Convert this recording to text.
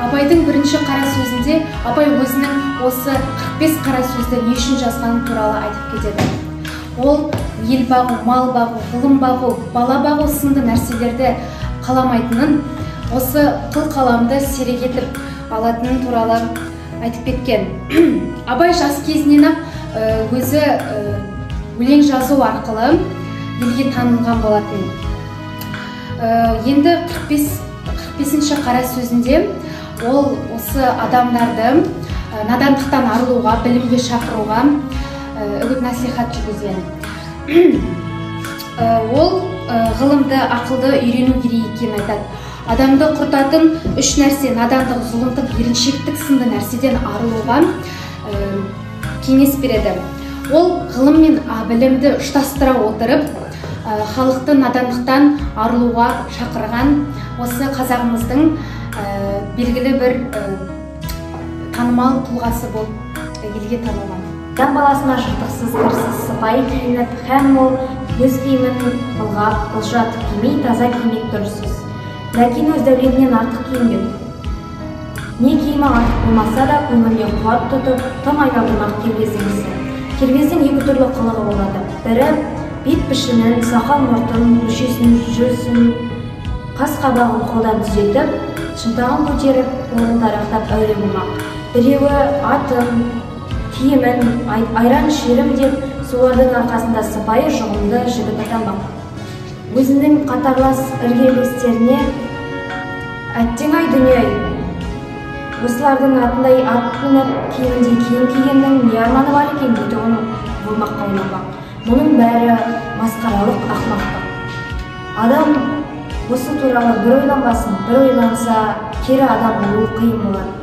Абайдың бірінші қара сөзінде Абай өзінің осы 45 қара сөзді не үшін жазғаны туралы айтып кетеді. Ол ел бағу, мал бағу, ғылым бағу, бала бағу сынды нәрселерді қаламайтынын, осы қыл қаламды серік етіп алатынын туралы айтып кеткен. Абай жас кезінен-ақ өзі өлең жазу арқылы елге танылған болатын. Енді 45-ші қара сөзінде ол осы адамдарды надандықтан арылуға, білімге шақыруға үгіт насихат жүргізген. Ол ғылымды, ақылды үйрену керек екенін айтады. Адамды құртатын үш нәрсе: надандық, зұлымдық, еріншектік сынды нәрседен арылуға кеңес береді. Ол ғылым мен білімді ұштастыра отырып, халықты надандықтан арылуға шақырған осы қазағымыздың белгілі бір танымал тұлғасы болып елге танылған. Адам баласына жыртықсыз, кірсіз, сыпайы киініп, һәм ол өз киімін былғап, былжыратып кимей, таза кимек дұрыс сөз. Ләкин өз дәулетінен артық киінбеу. Не киімі артық болмаса да, көңіліне қуат тұтып, тым айналдырмақ кербездің ісі. Кербездің екі түрлі қылығы болады. Бірі бет пішінін, сақал мұртын, мүшесін, жүрісін, қас қабағын қолдан түзетіп, шынтағын көтеріп, қолын тарақтап әуре болмақ. Біреуі атын, киімін, айран ішерім деп, солардың арқасында сыпайы жұғымды жігіт атанбақ. Өзінің қатарлас іргелестеріне әттең-ай дүние-ай, осылардың атындай ат мініп, киіміндей киім кигеннің не арманы бар екен дейтұғын болмаққа айналмақ. Мұның бәрі масқаралық ақымақтық. Адам осы туралы бір ойланбасын, бір ойланса, кері адам болу қиын болады.